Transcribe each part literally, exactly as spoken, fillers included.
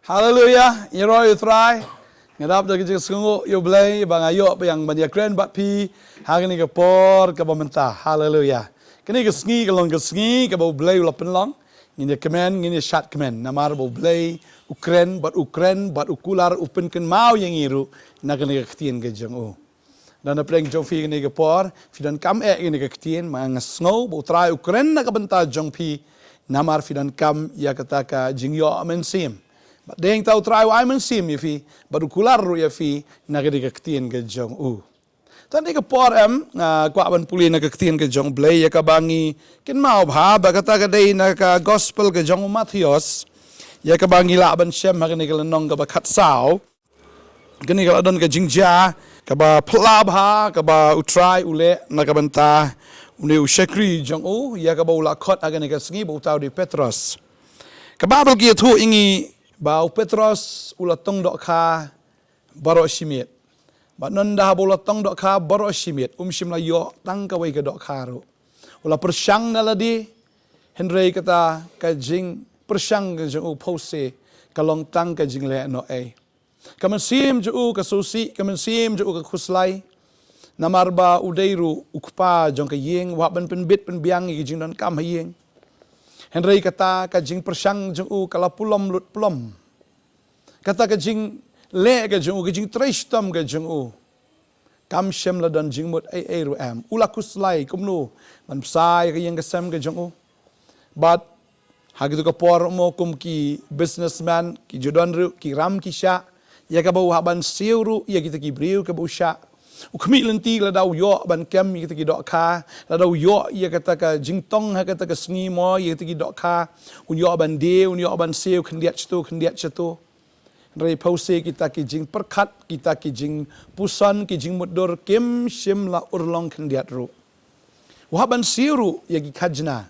Haleluya, ïaroh ïa u Trai. Nga dap da ka jingsngew ïa u Blei ba nga ïoh biang ban ïakren bad phi ha kane ka por kaba mynta. Haleluya. Kane ka sngi ka long ka sngi kaba u Blei u la pynlong. Ngin ïa kmen, ngin ïa shad kmen. Namar ba u Blei u kren bad u kren bad u kular, u pynkynmaw ïa ngi ruh na kane ka ktien ka jong u. Don na pdeng jong phi kane ka por, phi donkam eh ïa kane ka ktien, ma nga sngew ba u Trai u kren na ka bynta jong phi, namar phi donkam ïa kata ka jingïoh mynsiem. Bad dei ta u Trai u ai mynsiem ïa phi, bad u kular ruh ïa phi na kane ka ktien ka jong u. Tang kane ka por em, nga kwah ban pule na ka ktien ka jong u Blei, ïa kaba ngi kynmaw bha, ba kata ka dei na ka gospel ka jong u Mathaios, ïa kaba ngi lah ban shem ha kane ka lynnong kaba khatsaw. Kane ka la don ka jingjia kaba phylla bha kaba u Trai u leh na ka bynta une u shakri jong u, ïa kaba u la khot ha kane ka sngi ba uta u dei Petros. Ka Baibl ka ïathuh ïa ngi ba u Petros u la tong dohkha baroh shi miet. Bad nangta haba u la tong dohkha baroh shi miet, um shym la ïoh tang kawei ka dohkha ruh. U la pyrshang na lade, hynrei kata ka jingpyrshang ka jong u phewse ka long tang ka jingleh noh ei. Ka mynsiem jong u ka sngewsih, ka mynsiem jong u ka khuslai. Namar ba u dei ruh u kpa jong ka ïing, u hap ban pynbit pynbiang ïa ka jingdonkam ha ïing. Hynrei kata ka jingpyrshang jong u ka la pulom lut pulom. Kata ka jingleh ka jong u, ka jingtrei shitom ka jong u, kam shym la don jingmut ei ei ruh em. U la khuslai kumno ban bsa ïa ka ïing ka sem ka jong u. Bad ha kito ka por mo kum ki businessman, ki ju don ruh ki ram ki shah, ïa kaba u hap ban siew ruh ïa kita ki briew kaba u shah. U khmih lynti lada u ïoh ban kem ïa kita ki dohkha, lada u ïoh ïa kata ka jingtong ha kata ka sngi mo ïa kita ki dohkha, un ïoh ban die, un ïoh ban siew khyndiat shato khyndiat shato. Hynrei phewse kita ki jingpyrkhat, kita ki jingpuson, ki jingmutdur kim shym la urlong khyndiat ruh. U hap ban siew ruh ïa ki khajna.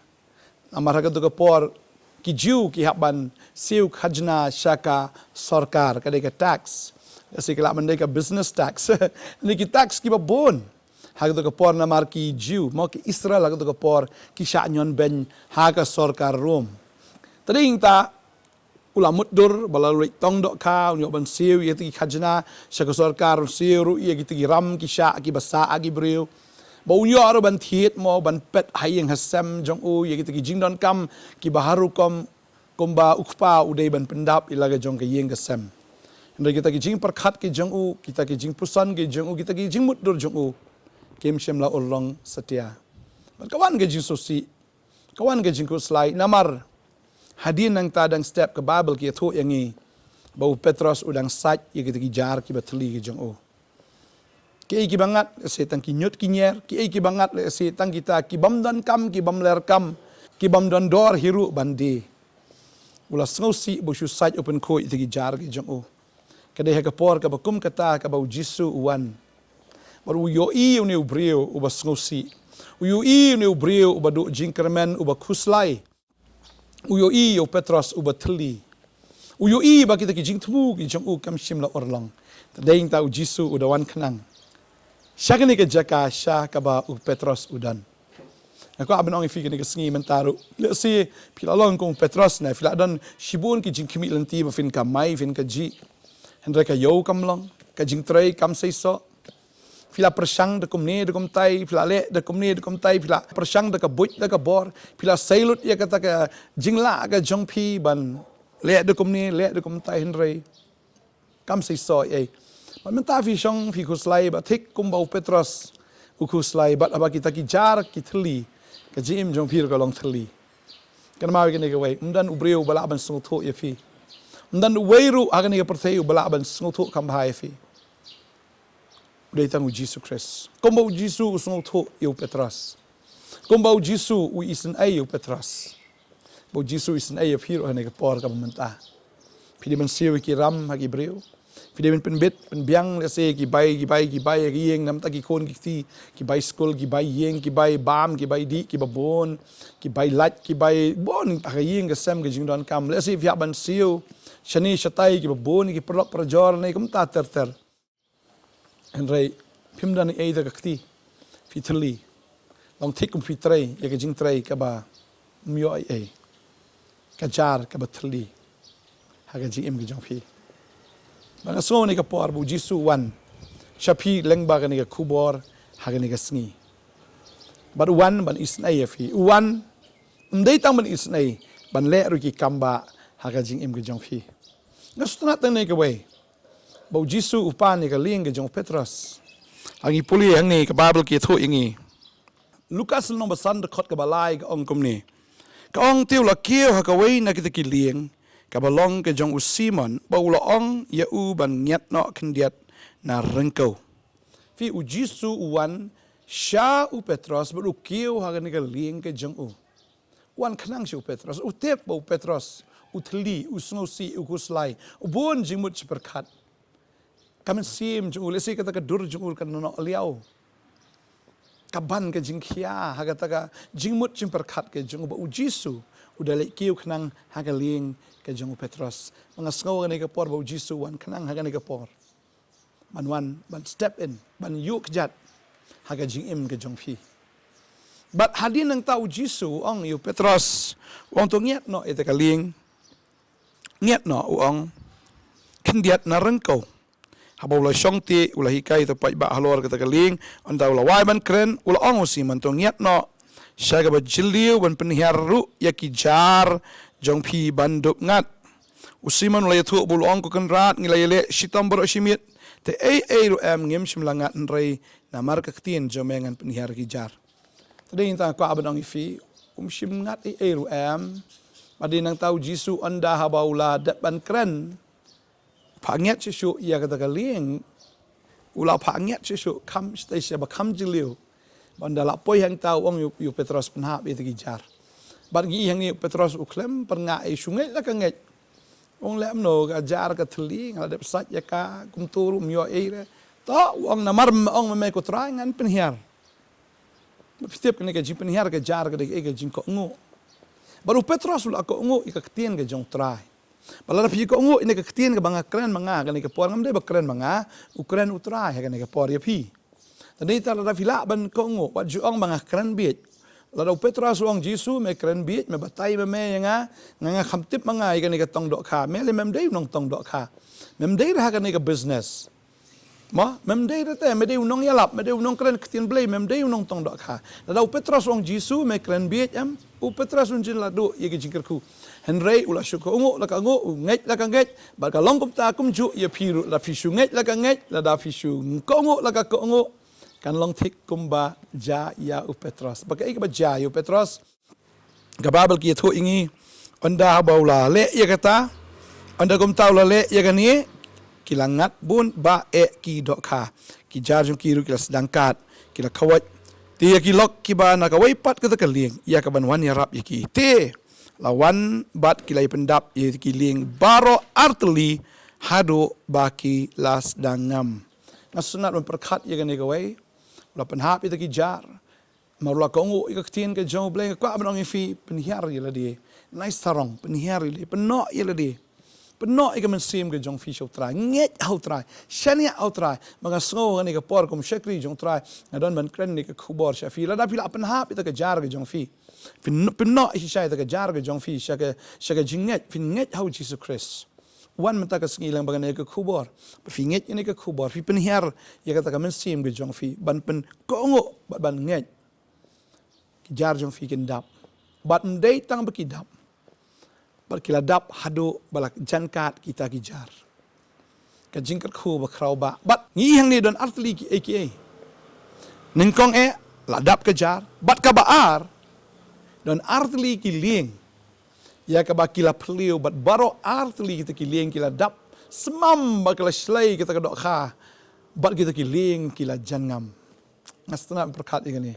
Namar ha kato ka por ki Jiw ki hap ban siew khajna sha ka sorkar, ka dei ka tax. Lehse ka lah ban dei ka business tax. Ni ki tax kiba bun. Ha kato ka por namar ki Jiw, mo ki Israel ha kato ka por ki shah ñion beiñ ha ka sorkar Rom. Te dei ta u la mutdur ba la leit tong dohkha, un ïoh ban siew ïa kita ki khajna sha ka sorkar, un siew ruh ïa kita ki ram ki shah kiba sah ha ki briew. Ba un ïoh ruh ban thied mo ban peit ha ïing ha sem jong u ïa kita ki jingdonkam kiba har rukom, kumba u kpa u dei ban pyndap ïa la ka jong ka ïing ka sem. Hynrei kita ki jingpyrkhat ki jong u, kita ki jingpuson ki jong u, kita ki jingmutdur jong u, kim shym la urlong satia. Bad ka wan ka jingsngewsih, ka wan ka jingkhuslai, namar hadien nangta dang step ka Baibl ka ïathuh ïa ngi ba u Petros u dang sait ïa kita ki jar kiba thylli ki jong u. Kiei kiba ngat, lehse tang ki ñiut ki ñier, kiei kiba ngat, lehse tang kita ki bym donkam, ki bym lerkam, ki bym don dor hi ruh ban die. U la sngewsih ba u shu sait, u pynkhuid ïa kita ki jar ki jong u. Ka dei ha ka por kaba kum kata kaba u Jisu u wan. Bad u ïohi une u briew uba sngewsih. U ïohi une u briew uba duh jingkyrmen, uba khuslai. U ïohi ïa u Petros uba thylli. U ïohi ba kita ki jingthmu ki jong u kam shym la urlong. Te dei ta u Jisu u da wan khnang sha kane ka jaka sha kaba u Petros u don. Nga kwah ban ong ïa phi kane ka sngi mynta ruh, lehse phi la long kum u Petros ne, phi la don shibun ki jingkhmih lynti ba phin kamai, phin kajih. Hynrei ka ïew kam long, ka jingtrei kam seisoh. Phi la pyrshang da kumne da kumtai, phi la leh da kumne da kumtai, phi la pyrshang da ka buit da ka bor, phi la sei lut ïa kata ka jinglah ka jong phi ban leh da kumne, leh da kumtai, hynrei kam seisoh ei. Bad mynta phi shong phi khuslai bad thik kumba u Petros u khuslai, bad haba kita ki jar ki thylli, ka jingim jong phi ruh ka long thylli. Kynmaw ïa kane kawei, ym don u briew uba lah ban sngewthuh ïa phi. Ym don uwei ruh ha kane ka pyrthei uba lah ban sngewthuh kham bha ïa phi. U dei tang u Jisu Khrist. Kumba u Jisu u sngewthuh ïa u Petros, kumba u Jisu u isynei ïa u Petros, ba u Jisu u isynei ïa phi ruh ha kane ka por kaba mynta. Phi dei ban siew ïa ki ram ha ki briew. Phi dei ban pynbit pynbiang, lehse ki bai, ki bai, ki bai ha ki ïing, namar ta ki khun ki kti ki bai skul, ki bai ïing, ki bai bam, ki bai dih kiba bun, ki bai lait, ki bai bun ha ka ïing ka sem ka jingdonkam. Lehse phi hap ban siew shane shatai kiba bun, ki paralok parajor ne kumta ter ter. Hynrei phim don ei da ka kti, phi thylli. Long thik kum phi trei ïa ka jingtrei kaba ym ïoh ei ei, ka jar kaba thylli. ha ka jingim ka jong phi. Ba nga sngew ha kane ka por ba u Jisu u wan sha phi lyngba kane ka khubor ha kane ka sngi. Bad u wan ban isynei ïa phi. U wan ym dei tang ban isynei, ban leh ruh ki kam ba ha ka jingim ka jong phi. Nga sngewtynnat tang ïa kawei, ba u Jisu u pan ïa ka lieng ka jong u Petros. Ha ngi pule hangne ka Baibl ka ïathuh ïa ngi. Lukas lynnong ba san dkhot kaba lai ka ong kumne. Ka ong, te u la kiew ha kawei na kita ki lieng, kaba long ka jong u Simon, bad u la ong ïa u ban ngiat noh khyndiat na ryngkew. Phi, u Jisu u wan sha u Petros bad u kiew ha kane ka lieng ka jong u. U wan khnang sha u Petros, u tip ba u Petros u thylli, u sngewsih, u khuslai, u bun jingmut jingpyrkhat. Ka mynsiem jong u, lehse kata ka dur jong u kan noh liaw. Ka ban ka jingkhia ha kata ka jingmut jingpyrkhat ka jong u, ba u Jisu u da leit kiew khnang ha ka lieng ka jong u Petros. Ba nga sngew ha kane ka por ba u Jisu u wan khnang ha kane ka por ban wan, ban step in, ban ïuh kjat ha ka jingim ka jong phi. Bad hadien nangta u Jisu u ong ïa u Petros, u ong, to ngiat noh ïa kata ka lieng. Ngiat noh, u ong, khyndiat na ryngkew. Haba u la shong te, u la hikai ïa uta u paidbah halor kata ka lieng, ynda u la wai ban kren, u la ong, u Simon, to ngiat noh sha kaba jylliew ban pynhiar ruh ïa ki jar jong phi ban dup ngat. U Simon u la ïathuh bad u la ong, ko Kynrad, ngi la ïaleh shitom baroh shi miet, te ei ei ruh em ngim shym la ngat, hynrei namar ka ktien jong me ngan pynhiar ki jar. Te dei tang kwah ban ong ïa phi, um shym ngat ei ei ruh em. Bad dei nangta u Jisu ynda haba u la dep ban kren, phah ngiat shuh shuh ïa kata ka lieng. U la phah ngiat shuh shuh kham shatei sha ba kham jylliew. Bad ynda la poi hangta u ong ïa u Petros, pynhap ïa kita ki jar. Bad ngi i hangne u Petros u khlem pyrngah, eh, shu ngeit la ka ngeit. U ong, leh kumno, ka jar ka thylli, nga la dep sait ïa ka, kumto ruh ym ïoh ei re. To, u ong, namar me ong me me ko Trai, ngan pynhiar. Bad phi tip kane ka jingpynhiar ka jar ka dei ka jingkohnguh. Bad u Petros u la kohnguh ïa ka ktien ka jong u Trai. Bad lada phi kohnguh ïa kane ka ktien kaba nga kren ma nga ha kane ka por, ngam dei ba kren ma nga, u kren u Trai ha kane ka por ïa phi. Te dei tang lada phi lah ban kohnguh, wat ju ong ba nga kren bieit. Lada u Petros u ong, Jisu, me kren bieit, me batai ma me ïa nga, nga, nga kham tip ma nga ïa kane ka tong dohkha, me lei mem dei u nongtong dohkha. Mem dei re ha kane ka business. Mo, mem dei re te, me dei u nongïalap, me dei u nongkren ktien Blei, mem dei u nongtong dohkha. Lada u Petros u ong, Jisu, me kren bieit em, u Petros un jin la duh ïa ka jingkyrkhu. Hynrei u la shu kohnguh la ka nguh, u ngeit la ka ngeit, bad ka long kumta kumjuh ïa phi ruh, lada phi shu ngeit la ka ngeit, lada phi shu kohnguh la ka kohnguh, kan long thik kumba jia ïa u Petros. Ba kaei kaba jia ïa u Petros? Ka Baibl ka ïathuh ïa ngi, ynda haba u la leh ïa kata, ynda kumta u la leh ïa kane, ki la ngat bun ba eh ki dohkha. Ki jar jong ki ruh ki la sdang kad, ki la khawoit. Te ïa ki lok kiba na kawei pat kata ka lieng, ïa kaban wan ïarap ïa ki. Te la wan bad ki la ïapyndap ïa ki lieng baroh artylli haduh ba ki la sdang ngam. Nga sngewtynnat ban pyrkhat ïa kane kawei. U la pynhap ïa kita ki jar. Namar u la kohnguh ïa ka ktien ka jong U Blei. Nga kwah ban ong ïa phi, pynhiar ïa lade. Nai sarong, pynhiar ïa lade, pynnoh ïa lade. Pynnoh ïa ka mynsiem ka jong phi sha U Trai. Ngeit ha U Trai. Shaniah ha U Trai. Ba nga sngew ha kane ka por kum shakri jong U Trai, nga don ban kren ïa ka khubor sha phi. Lada phi la pynhap ïa kata ka jar ka jong phi. Pyn-, pynnoh ïa shisha ïa kata ka jar ka jong phi sha ka, sha ka jingngeit, phin ngeit ha U Jisu Khrist. Wan mynta ka sngi lang ba kane ka khubor. Ba phi ngeit ïa kane ka khubor, phi pynhiar ïa kata ka mynsiem ka jong phi ban pynkohnguh bad ban ngeit. Ki jar jong phi kin dap. Bad ym dei tang ba ki dap, bad ki la dap haduh ba la jan kad kita ki jar. Ka jingkyrkhu ba khraw ba. Bad ngi hangne don artylli kiei kiei. Nyngkong eh, la dap ka jar. Bad kaba ar, don artylli ki lieng ïa kaba ki la phylliew, bad baroh artylli kita ki lieng ki la dap. Symam ba ki la shlei kita ka dohkha, bad kita ki lieng ki la jan ngam. Nga sngewtynnat pyrkhat ïa kane.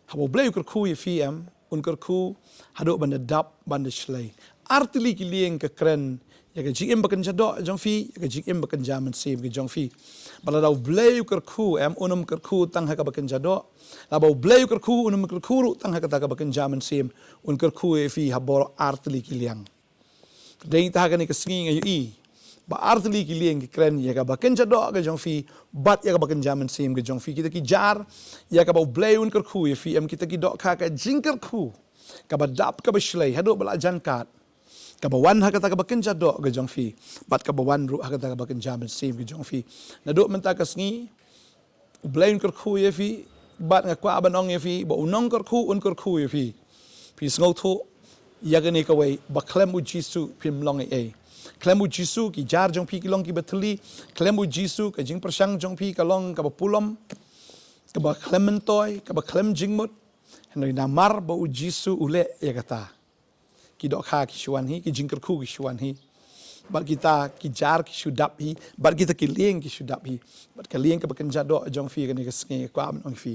Haba U Blei u kyrkhu ïa phi em, un kyrkhu haduh ban da dap, ban da shlei. Artylli ki lieng ka kren ïa ka jingim ba kynja doh jong phi, ïa ka jingim ba kynja mynsiem ka jong phi. Bad lada U Blei u kyrkhu em, un ym kyrkhu tang ha kaba kynja doh. Lada U Blei u kyrkhu, un ym kyrkhu ruh tang ha kata kaba kynja mynsiem. Un kyrkhu ïa phi ha baroh artylli ki lieng. Dei tang ha kane ka sngi nga ïohi ba artylli ki lieng ki kren ïa kaba kynja doh ka jong phi, bad ïa kaba kynja mynsiem ka jong phi. Kita ki jar ïa kaba U Blei un kyrkhu ïa phi em, kita ki dohkha ka jingkyrkhu, kaba dap kaba shlei haduh ba la jan kad. Kaba wan ha kata kaba kynja doh ka jong phi, bad kaba wan ruh ha kata kaba kynja mynsiem ka jong phi. Naduh mynta ka sngi, U Blei un kyrkhu ïa phi, bad nga kwah ban ong ïa phi ba U Nongkyrkhu un kyrkhu ïa phi. Phi sngewthuh ïa kane kawei, ba khlem U Jisu phim long ei ei. Khlem U Jisu ki jar jong phi ki long kiba thylli. Khlem U Jisu ka jingpyrshang jong phi ka long kaba pulom, kaba khlem myntoi, kaba khlem jingmut. Hynrei namar ba U Jisu u leh ïa kata, ki dohkha ki shu wan hi, ki jingkyrkhu ki shu wan hi, bad kita ki jar ki shu dap hi, bad kita ki lieng ki shu dap hi. Bad ka lieng kaba kynja doh jong phi kane ka sngi, kwah ban ong ïa phi,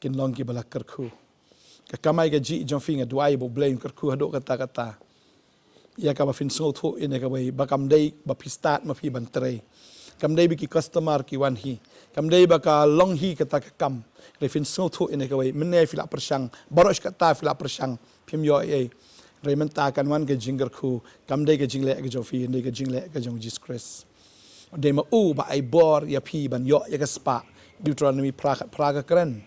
kin long kiba la kyrkhu. Ka kamai kajih jong phi, nga duwai ba U Blei un kyrkhu haduh katta katta ïa kaba phin sngewthuh ïa kane kawei, ba kam dei ba phi stad ma phi ban trei. Kam dei ba ki customer ki wan hi. Kam dei ba ka long hi kata ka kam. Hynrei phin sngewthuh ïa kane kawei, mynne phi la pyrshang, baroh shi katta phi la pyrshang, phim ïoh ei ei. Hynrei mynta kan wan ka jingkyrkhu, kam dei ka jingleh ka jong phi, dei ka jingleh ka jong U Jisu Khrist. Dei ma u ba ai bor ïa phi ban ïoh ïa ka spah. Deuteronomi phra khat phra ka kren.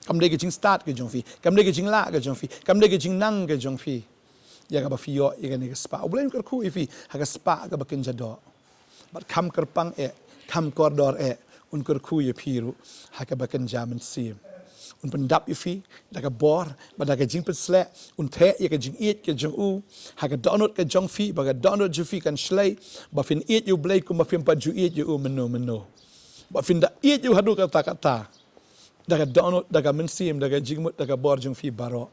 Kam dei ka jingstad ka jong phi, kam dei ka jinglah ka jong phi, kam dei ka jingnang ka jong phi, ïa kaba phi ïoh ïa kane ka spah. U Blei un kyrkhu ïa phi ha ka spah kaba kynja doh. Bad kham kyrpang eh, kham kordor eh, un kyrkhu ïa phi ruh ha kaba kynja mynsiem. Un pyndap ïa phi da ka bor bad da ka jingpynsleh. Un theh ïa ka jingïeit ka jong u ha ka dohnud ka jong phi, ba ka dohnud jong phi kan shlei, ba phin ïeit ïa U Blei kumba phim pat ju ïeit ïa u mynno mynno. Ba phin da ïeit ïa u haduh katta katta, da ka dohnud, da ka mynsiem, da ka jingmut, da ka bor jong phi baroh.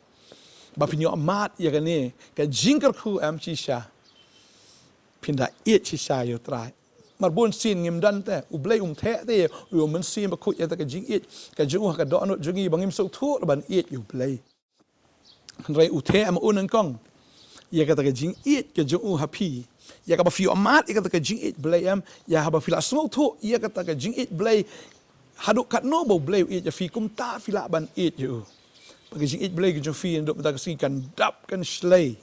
Ba phin ïoh mad ïa kane ka jingkyrkhu, em shisha phin da ïeit shisha ïa U Trai. Mar bun sien ngim don te, U Blei um theh te ïa u Mynsiem Bakhuid ïa kata ka jingïeit ka jong u ha ka dohnud jong ngi, ba ngim sngewthuh ban ïeit ïa U Blei. Hynrei u theh ma u nyngkong ïa kata ka jingïeit ka jong u ha phi, ïa kaba phi ïoh mad ïa kata ka jingïeit Blei, em, ïa haba phi la sngewthuh ïa kata ka jingïeit Blei, haduh katno ba U Blei u ïeit ïa phi, kumta phi lah ban ïeit ïa u. Ba ka jingïeit Blei ka jong phi naduh mynta ka sngi kan dap, kan shlei.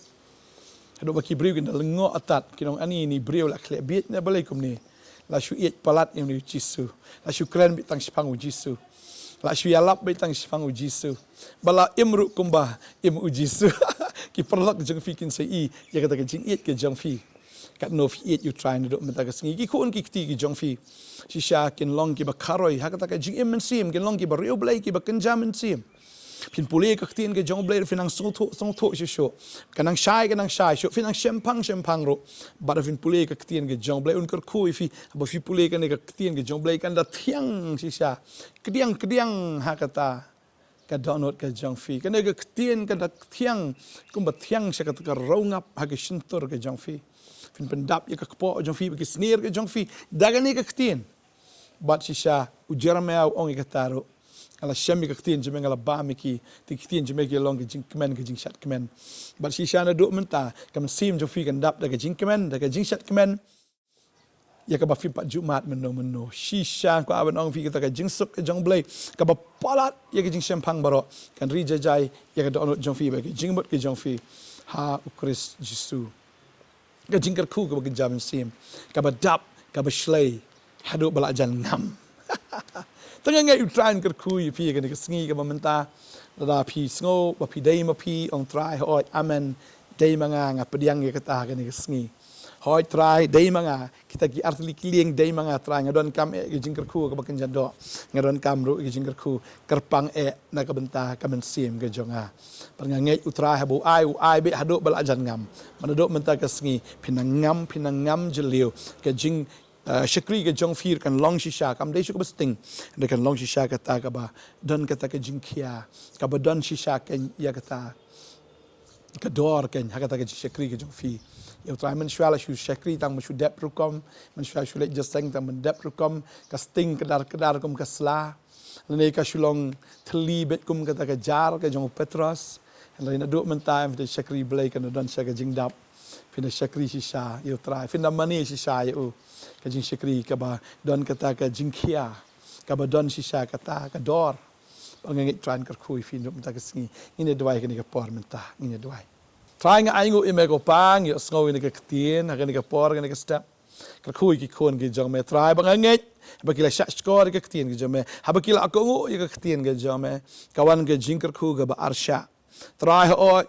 Haduh ba ki briew kin da lyngngoh atat, kin ong, ani, ini briew la khleh bieit ne balei kumne. La shu ïeit palat ïa une U Jisu. La shu kren beit tang shaphang U Jisu. La shu ïalap beit tang shaphang U Jisu. Ba la im ruh kumba im U Jisu. Ki paralok jong phi kin sa ïohi ïa kata ka jingïeit ka jong phi. Katno phi ïeit ïa U Trai naduh mynta ka sngi. Ki khun ki kti ki jong phi, shisha kin long kiba kharoi ha kata ka jingim mynsiem, kin long kiba riewblei, kiba kynja mynsiem. Phin pule ka ktien ka jong U Blei, phin nang sngewthuh, sngewthuh shuh shuh. Ka nang shai, ka nang shai shuh, phin nang shemphang, shemphang ruh. Bad phin pule ka ktien ka jong U Blei, un kyrkhu ïa phi ba phi pule kane ka ktien ka jong U Blei, kan da thiang shisha, kdiang kdiang ha kata ka dohnud ka jong phi. Kane ka ktien kan da thiang kumba thiang sha kata ka rongap ha ka shyntur ka jong phi. Phin pyndap ïa ka kpoh jong phi bad ki snier ka jong phi da kane ka ktien. Bad shisha u Jeremaïah u ong ïa kata ruh, nga la shem ïa ka ktien jong me, nga la bam ïa ki, te ki ktien jong me ki long ka jingkmen, ka jingshad kmen. Bad shisha naduh mynta ka mynsiem jong phi kan dap da ka jingkmen, da ka jingshad kmen, ïa kaba phim pat ju mad mynno mynno. Shisha nga kwah ban ong ïa phi, kata ka jingsuk ka jong U Blei kaba palat ïa ka jingshemphang baroh kan ri jai jai ïa ka dohnud jong phi bad ka jingmut ka jong phi ha U Khrist Jisu. Ka jingkyrkhu kaba kynja mynsiem, kaba dap, kaba shlei haduh ba la jan ngam. Te nga ngeit U Trai un kyrkhu ïa phi ïa kane ka sngi kaba mynta. Lada phi sngew ba phi dei ma phi, ong, Trai, hooid, amen, dei ma nga, nga pdiang ïa kata ha kane ka sngi. Hooid Trai, dei ma nga, kita ki artylli ki lieng dei ma nga Trai, nga donkam eh ka jingkyrkhu kaba kynja doh, nga donkam ruh ka jingkyrkhu kyrpang eh na ka bynta ka mynsiem ka jong nga. Bad nga ngeit U Trai haba u ai, u ai beit haduh ba la jan ngam. Bad naduh mynta ka sngi phin nang ngam, phin nang ngam jylliew. Ka jing, eh, shakri ka jong phi kan long shisha, kam dei shuh kaba sting, hynrei kan long shisha kata kaba don kata ka jingkhia, kaba don shisha ka, ïa kata ka dor kein ha kata ka jingshakri ka jong phi ïa U Trai. Mynshuwa la shu shakri tang ban shu dep rukom, mynshuwa shu leit jingïaseng tang ban dep rukom, ka sting kdar kdar kum ka sla, lane ka shu long thylli beit kum kata ka jar ka jong u Petros. Hynrei naduh mynta em, phi da shakri Blei, kan da don shisha ka jingdap. Phi da shakri shisha ïa U Trai, phi da mane shisha ïa u. Ka jingshakri kaba don kata ka jingkhia, kaba don shisha kata ka dor. Bad nga ngeit Trai un kyrkhu ïa phi naduh mynta ka sngi. Ngin ïa duwai kane ka por mynta, ngin ïa duwai. Trai, nga ainguh ïa me ko Pa, ngi ïohsngew ïa kane ka ktien ha kane ka por, kane ka step. Kyrkhu ïa ki khun ki jong me Trai, bad nga ngeit haba ki la shahshkor ïa ka ktien ka jong me, haba ki la kohnguh ïa ka ktien ka jong me, ka wan ka jingkyrkhu kaba arshah. Trai hooid,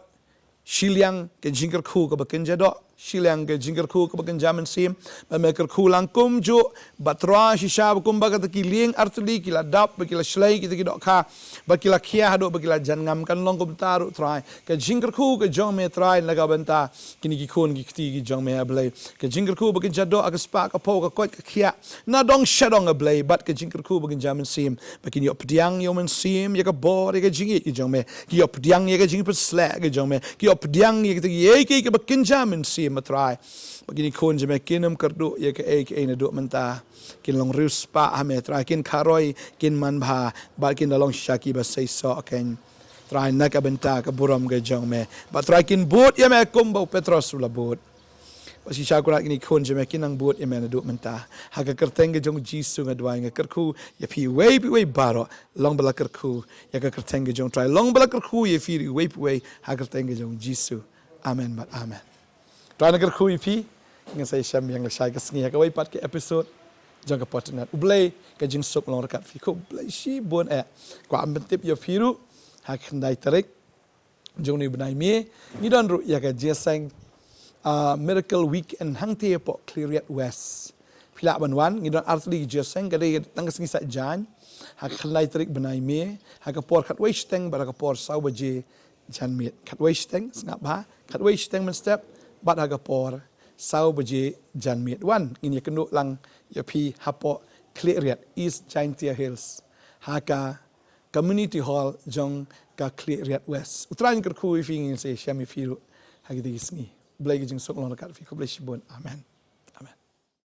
Shiliang ka jingkyrkhu kaba kynja doh, shiliang ka jingkyrkhu kaba kynja mynsiem, ba me kyrkhu lang kumjuh, ba Trai shisha ba kumba kata ki lieng artylli ki la dap, ba ki la shlei kita ki dohkha, ba ki la khia haduh ba ki la jan ngam, kan long kumta ruh Trai. Ka jingkyrkhu ka jong me Trai na ka bynta kine ki khun ki kti ki jong me A Blei. Ka jingkyrkhu ba kynja doh ha ka spah ka phew ka koit ka khiah, na dong sha dong A Blei, bad ka jingkyrkhu ba kynja mynsiem, ba kin ïoh pdiang ïa u mynsiem ïa ka bor ïa ka jingïeit ka jong me, ki ïoh pdiang ïa ka jingpynshlur ka jong me, ki ïoh pdiang ïa kita kiei kiei kiba kynja mynsiem A Trai. Ba kine ki khun jong me kin ym kyrduh ïa kaei kaei naduh mynta, kin long riewspah ha me Trai, kin kharoi, kin manbha, bad kin da long shisha kiba seisoh kein Trai na ka bynta ka burom ka jong me. Bad Trai kin bud ïa me kumba u Petros u la bud. Bad shisha Kynrad kine ki khun jong me kin nang bud ïa me naduh mynta. Ha ka kyrteng ka jong Jisu nga duwai, nga kyrkhu ïa phi iwei pa iwei baroh, long ba la kyrkhu ïa ka kyrteng ka jong Trai, long ba la kyrkhu ïa phi iwei pa iwei ha ka kyrteng ka jong Jisu. Amen bad amen. Trai na kyrkhu ïa phi. Ngin sa ïashem biang lashai ka sngi ha kawei pat ka episode jong ka Podtyngnat. U Blei ka jingsuk long ryngkat phi. Khublei shibun eh. Kwah ban pyntip ïa phi ruh, ha ka khyndai tarik jong une u bnai May, ngi don ruh ïa ka jingïaseng, ah, Miracle Weekend hangtei hapoh Khliehriat West. Phi lah ban wan, ngi don artylli ka jingïaseng, ka dei tang ka sngi Saitjaiñ, ha ka khyndai tarik bnai May, ha ka por khatwei shiteng bad ha ka por saw baje janmiet. Khatwei shiteng, sngap bha, khatwei shiteng mynstep, bad ha ka por saw baje janmiet. Wan, ngin ïakynduh lang ïa phi hapoh Khliehriat, East Jaintia Hills, ha ka Community Hall jong ka Khliehriat West. U Trai un kyrkhu ïa phi, ngin sa ïashem ïa phi ruh ha kita ki sngi. U Blei ka jingsuk long ryngkat phi. Khublei shibun. Amen.